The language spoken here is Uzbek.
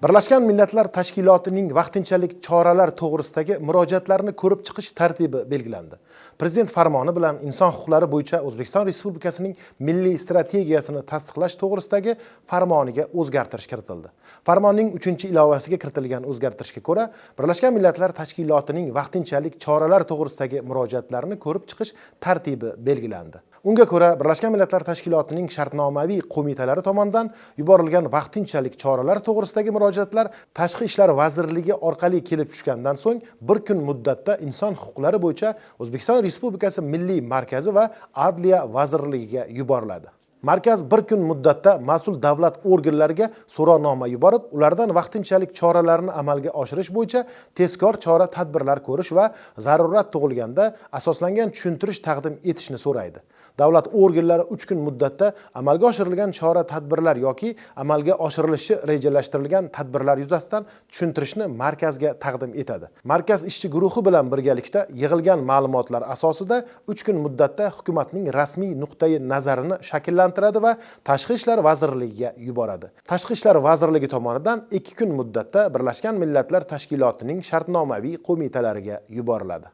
Birlashgan Millatlar Tashkilotining vaqtinchalik choralar to'g'risidagi murojaatlarni ko'rib chiqish tartibi belgilandi. Prezident farmoni bilan inson huquqlari bo'yicha O'zbekiston Respublikasining milliy strategiyasini tasdiqlash to'g'risidagi farmoniga o'zgartirish kiritildi. Farmonning 3-ilovasiga kiritilgan o'zgartirishga ko'ra, Birlashgan Millatlar Tashkilotining vaqtinchalik choralar to'g'risidagi murojaatlarni ko'rib chiqish tartibi belgilandi. Unga ko'ra, Birlashgan Millatlar Tashkilotining shartnomaviy qo'mitalari tomonidan yuborilgan vaqtinchalik choralar to'g'risidagi murojaatlar Tashqi ishlar vazirligi orqali kelib tushgandan so'ng bir kun muddatda inson huquqlari bo'yicha O'zbekiston Respublikasi Milliy markazi va Adliya vazirligiga yuboriladi. Markaz bir kun muddatda mas'ul davlat organlariga so'rovnoma yuborib, ulardan vaqtinchalik choralarni amalga oshirish bo'yicha tezkor chora tadbirlar ko'rish va zarurat tug'ilganda asoslangan tushuntirish taqdim etishni so'raydi. Davlat organlari 3 kun muddatda amalga oshirilgan chora tadbirlar yoki amalga oshirilishi rejalashtirilgan tadbirlar yuzasidan tushuntirishni markazga taqdim etadi. Markaz ishchi guruhi bilan birgalikda yig'ilgan ma'lumotlar asosida 3 kun muddatda hukumatning rasmiy nuqtai nazarini shakllantiradi va Tashqi ishlar vazirligiga yuboradi. Tashqi ishlar vazirligi tomonidan 2 kun muddatda Birlashgan Millatlar Tashkilotining shartnomaviy qo'mitalariga yuboriladi.